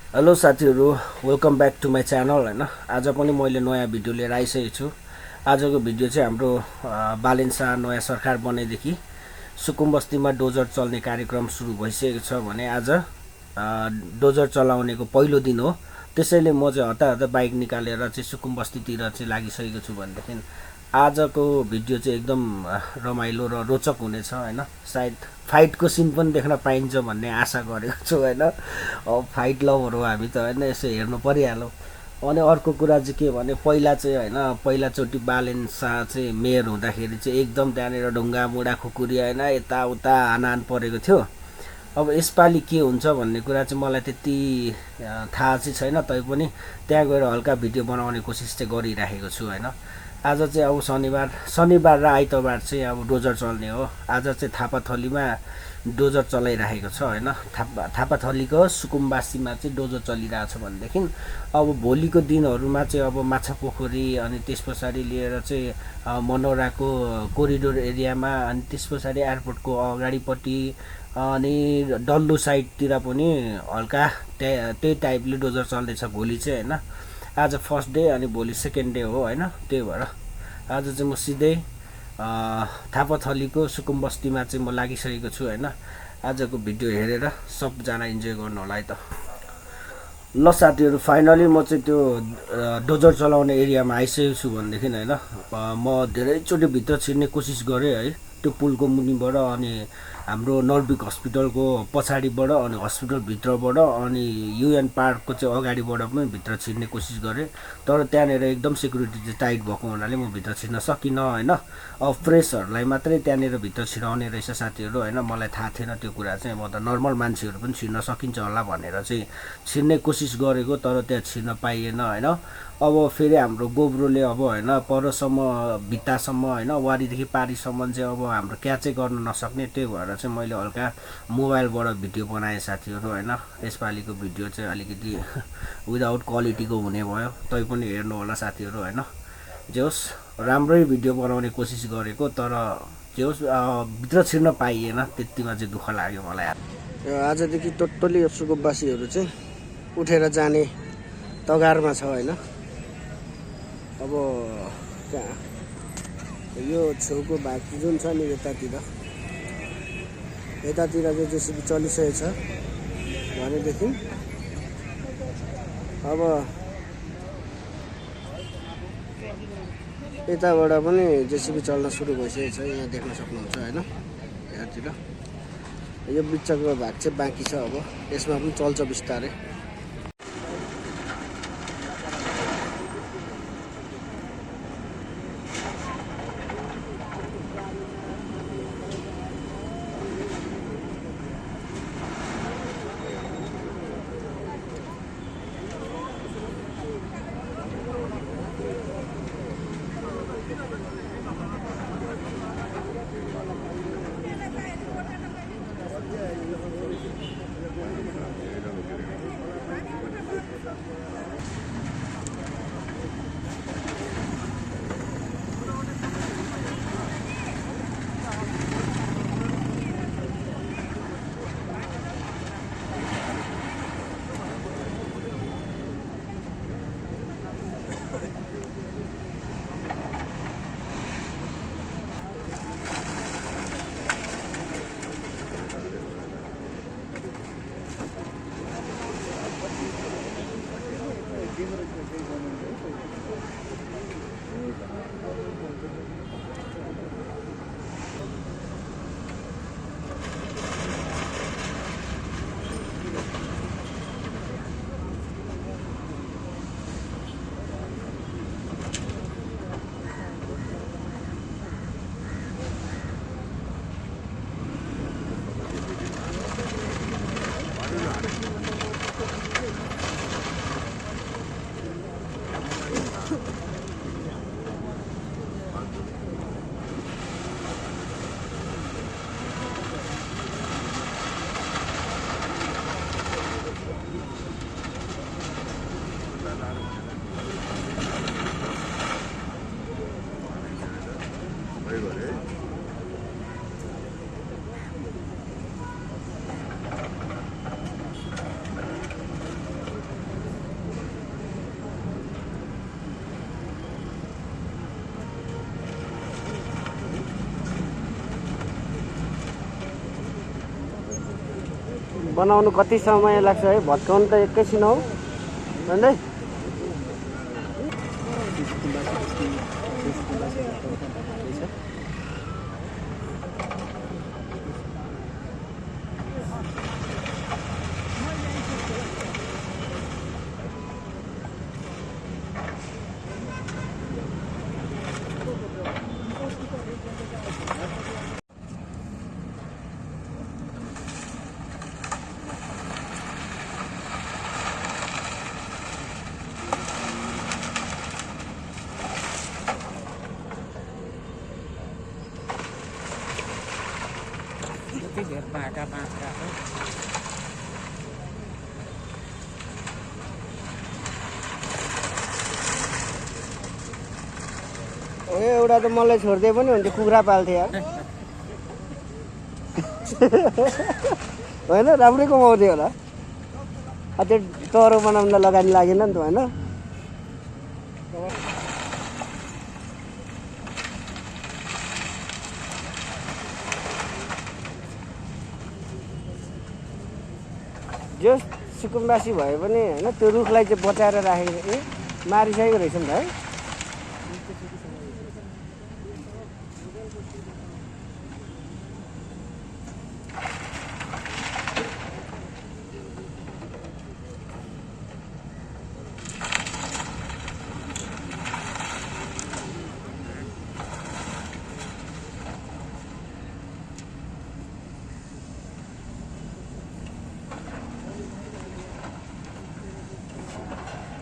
Hello साथीहरू, welcome back to my channel होइन। आज पनि मैले नयाँ भिडियो लिएर आइसकेको छु। आजको भिडियो चाहिँ हाम्रो बालेन शाह नयाँ सरकार बनेदेखि सुकुम बस्तीमा डोजर चल्ने कार्यक्रम सुरु भइसकेको छ भने आज डोजर चलाउनेको पहिलो दिन हो। त्यसैले म चाहिँ हतार बाइक निकालेर चाहिँ सुकुम बस्तीतिर चाहिँ लागिसकेको छु भनेदेखि आजको भिडियो चाहिँ एकदम रमाइलो र रोचक हुनेछ होइन। सायद फाइटको सिन पनि देख्न पाइन्छ भन्ने आशा गरेको छु होइन। अब फाइट लभर हो हामी त होइन, यसो हेर्नु परिहाल्यो। अनि अर्को कुरा चाहिँ के भने पहिला चाहिँ होइन, पहिलाचोटि बालेन शाह चाहिँ मेयर हुँदाखेरि चाहिँ एकदम त्यहाँनिर ढुङ्गा मुढा खुकुरी होइन यताउता हानाहान परेको थियो। अब यसपालि के हुन्छ भन्ने कुरा चाहिँ मलाई त्यति थाहा चाहिँ छैन, तैपनि त्यहाँ गएर हल्का भिडियो बनाउने कोसिस चाहिँ गरिराखेको छु होइन। आज चाहिँ अब शनिबार र आइतबार चाहिँ अब डोजर चल्ने हो। आज चाहिँ थापाथलीमा डोजर चलाइराखेको छ होइन। थापाथलीको सुकुम्बासीमा चाहिँ डोजर चलिरहेको छ भनेदेखि अब भोलिको दिनहरूमा चाहिँ अब माछापोखरी अनि त्यस पछाडि लिएर चाहिँ मनोराको कोरिडोर एरियामा अनि त्यस पछाडि एयरपोर्टको अगाडिपट्टि अनि डल्लो साइडतिर पनि हल्का त्यही टाइपले डोजर चल्दैछ भोलि चाहिँ होइन। आज फर्स्ट डे अनि भोलि सेकेन्ड डे हो होइन। त्यही भएर आज चाहिँ म सिधै थापाथलीको सुकुम बस्तीमा चाहिँ म लागिसकेको छु होइन। आजको भिडियो हेरेर सबजना इन्जोय गर्नु होला है त। ल साथीहरू, फाइनली म चाहिँ त्यो डोजर चलाउने एरियामा आइसकेको छु भनेदेखि होइन। म धेरैचोटि भित्र छिर्ने कोसिस गरेँ है, त्यो पुलको मुनिबाट अनि हाम्रो नर्बिक हस्पिटलको पछाडिबाट अनि हस्पिटलभित्रबाट अनि युएन पार्कको चाहिँ अगाडिबाट पनि भित्र छिर्ने कोसिस गरेँ। तर त्यहाँनिर एकदम सेक्युरिटी चाहिँ टाइट भएको हुनाले म भित्र छिर्न सकिनँ होइन। अब फ्रेसहरूलाई मात्रै त्यहाँनिर भित्र छिराउने रहेछ साथीहरू होइन। मलाई थाहा थिएन त्यो कुरा चाहिँ। म त नर्मल मान्छेहरू पनि छिर्न सकिन्छ होला भनेर चाहिँ छिर्ने कोसिस गरेको, तर त्यहाँ छिर्न पाइएन होइन। अब फेरि हाम्रो गोब्रोले अब होइन परसम्म भित्तासम्म होइन वारीदेखि पारीसम्म चाहिँ अब हाम्रो क्याचै गर्न नसक्ने, त्यही भएर चाहिँ मैले हल्का मोबाइलबाट भिडियो बनाएँ साथीहरू होइन। यसपालिको भिडियो चाहिँ अलिकति विदाउट क्वालिटीको हुने भयो, तैपनि हेर्नु होला साथीहरू होइन। जे होस् राम्रै भिडियो बनाउने कोसिस गरेको, तर जे होस् भित्र छिर्न पाइएन, त्यतिमा चाहिँ दुःख लाग्यो मलाई। आजदेखि टोटल्ली सुकुम्बासीहरू चाहिँ उठेर जाने तगारमा छ होइन। अब यो छेउको भाग जुन छ नि यतातिर चाहिँ जेसिबी चलिसकेको छ भनेदेखि अब यताबाट पनि जेसिबी चल्न सुरु भइसकेको छ। यहाँ देख्न सक्नुहुन्छ होइन। यहाँतिर यो बिचको भाग चाहिँ बाँकी छ, अब यसमा पनि चल्छ बिस्तारै। बनाउनु कति समय लाग्छ है भत्काउनु त एकैछिन हो भन्दै धेर भाका बाँचका एउटा त मलाई छोड्दै पनि हुन्थ्यो कुखुरा पाल्थे यार होइन राम्रै कमाउँथ्यो होला त्यो टरो बनाउन लगानी लागेन नि त होइन जस सुकुम्बासी भए पनि होइन त्यो रुखलाई चाहिँ बचाएर राखेको मारिसकेको रहेछ नि त है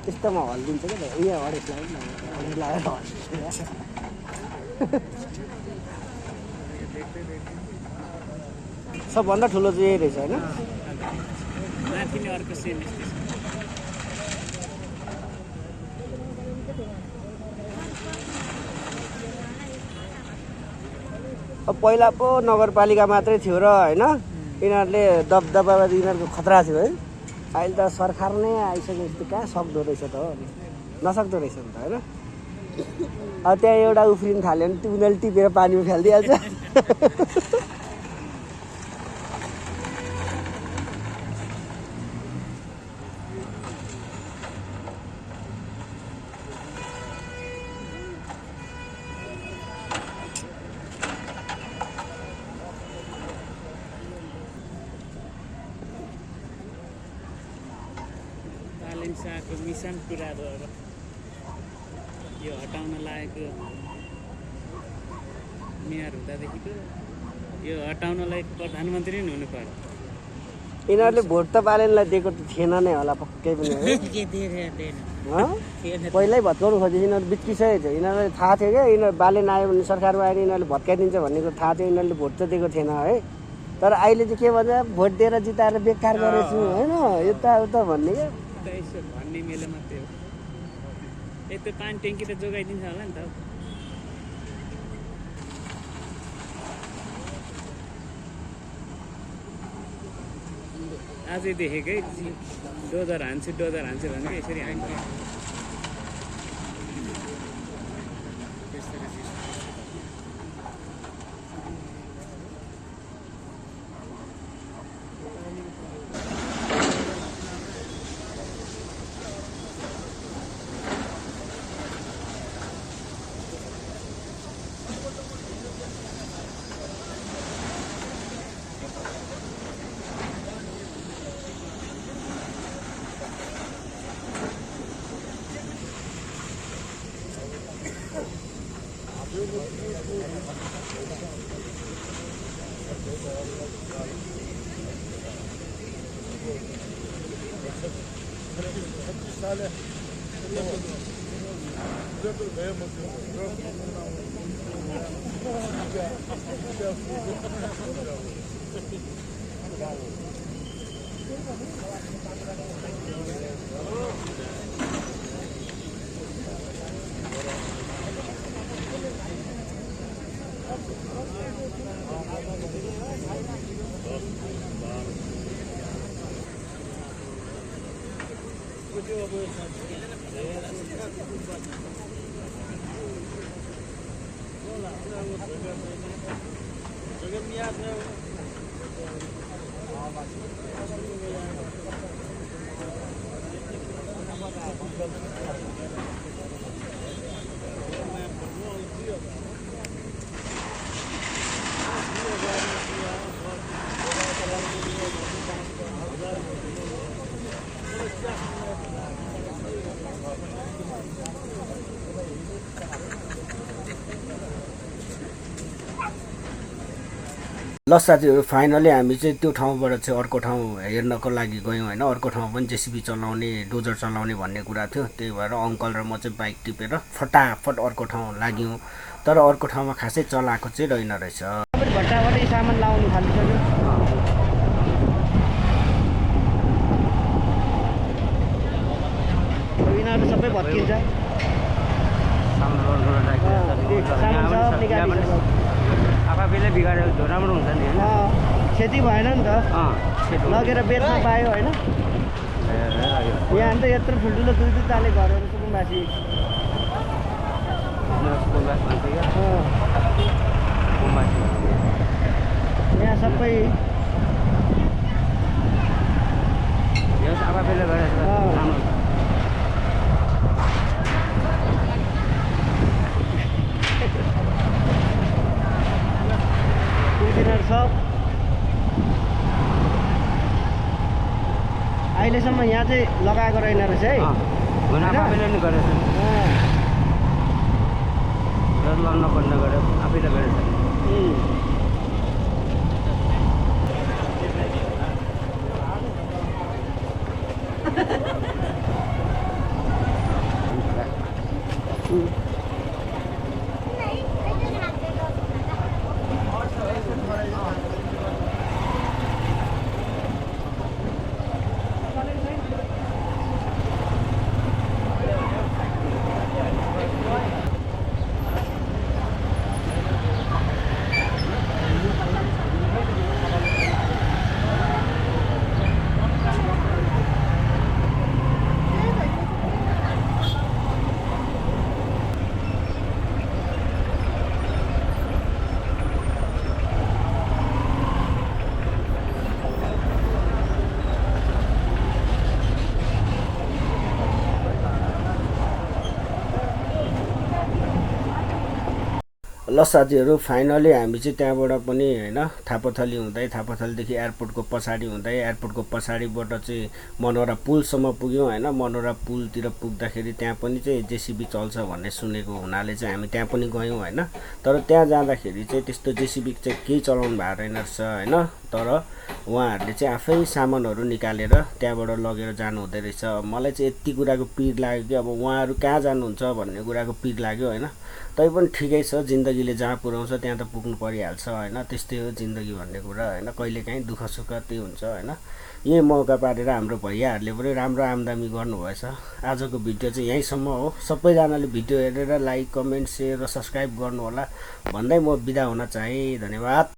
त्यस्तोमा हल्दिन्छ क्या त यहाँ अडेस लगाएर सबभन्दा ठुलो चाहिँ यही रहेछ होइन अब पहिला पो नगरपालिका मात्रै थियो र होइन यिनीहरूले दबदबा यिनीहरूको खतरा थियो है अहिले त सरकार नै आइसकेपछि कहाँ सक्दो रहेछ त हो नसक्दो रहेछ नि त होइन अब त्यहाँ एउटा उफ्रिन थाल्यो भने उनीहरूले टिपेर पानीमा फालिदिइहाल्छ को मिसन पुरा भएर यो हटाउन लागेको मेयर हुँदादेखिको यो हटाउनलाई प्रधानमन्त्री नै हुनु पर्यो यिनीहरूले भोट त बालेनलाई दिएको त थिएन नै होला पक्कै पनि पहिल्यै भत्काउनु खोजेको यिनीहरू बिच्किसकेको थियो यिनीहरूलाई थाहा थियो क्या यिनीहरू बालेन आयो भने सरकारमा आएर यिनीहरूले भत्काइदिन्छ भन्ने थाहा थियो यिनीहरूले भोट त दिएको थिएन है तर अहिले चाहिँ के भन्छ भोट दिएर जिताएर बेकार गरेछु होइन यताउता भन्ने क्या भन्ने मेलो मात्रै हो त्यो पानी ट्याङ्की त जोगाइदिन्छ होला नि त आजै देखेकै डोजर हान्छु भनेको यसरी हान्छ ल साथीहरू फाइनली हामी चाहिँ त्यो ठाउँबाट चाहिँ अर्को ठाउँ हेर्नको लागि गयौँ होइन। अर्को ठाउँ पनि जेसिबी चलाउने डोजर चलाउने भन्ने कुरा थियो। त्यही भएर अङ्कल र म चाहिँ बाइक टिपेर फटाफट अर्को ठाउँ लाग्यौँ। तर अर्को ठाउँमा खासै चलाएको चाहिँ रहेन रहेछ। भट्टाबाटै सामान लाउनु थालिसक्यो। यिनीहरू सबै भत्किन्छ। आफैले बिगारेको राम्रो हुन्छ नि होइन। खेती भएन नि त, लगेर बेच्न पायो होइन। यहाँ त यत्रो ठुल्ठुलो दुई ताले घरहरू सुकुम्बासी यहाँ सबै आफैले गरेको सब अहिलेसम्म यहाँ चाहिँ लगाएको रहेन रहेछ है। आफैले नि गरेछ, नपर्ने गरेर आफैले गरेछ। ल साथीहरू फाइनली हामी चाहिँ त्यहाँबाट पनि होइन थापाथली हुँदै थापाथलीदेखि एयरपोर्टको पछाडि हुँदै एयरपोर्टको पछाडिबाट चाहिँ मनोरा पुलसम्म पुग्यौँ होइन। मनोरा पुलतिर पुग्दाखेरि त्यहाँ पनि चाहिँ जेसिबी चल्छ भन्ने सुनेको हुनाले चाहिँ हामी त्यहाँ पनि गयौँ होइन। तर त्यहाँ जाँदाखेरि चाहिँ त्यस्तो जेसिबी चाहिँ केही चलाउनु भएको रहेन रहेछ होइन। तर उहाँहरूले चाहिँ आफै सामानहरू निकालेर त्यहाँबाट लगेर जानु हुँदै रहेछ। मलाई चाहिँ यति कुराको पिर लाग्यो कि अब उहाँहरू कहाँ जानुहुन्छ भन्ने कुराको पिर लाग्यो होइन। तै पनि ठिकै छ, जिन्दगीले जहाँ पुर्याउँछ त्यहाँ त पुग्नु परिहाल्छ होइन। त्यस्तै हो जिन्दगी भन्ने कुरा होइन। कहिलेकाहीँ दुःख सुख त्यही हुन्छ होइन। यही मौका पारेर हाम्रो भैयाहरूले पनि राम्रो आम्दानी गर्नुभएछ। आजको भिडियो चाहिँ यहीँसम्म हो। सबैजनाले भिडियो हेरेर लाइक कमेन्ट सेयर र सब्सक्राइब गर्नु होला भन्दै म बिदा हुन चाहे। धन्यवाद।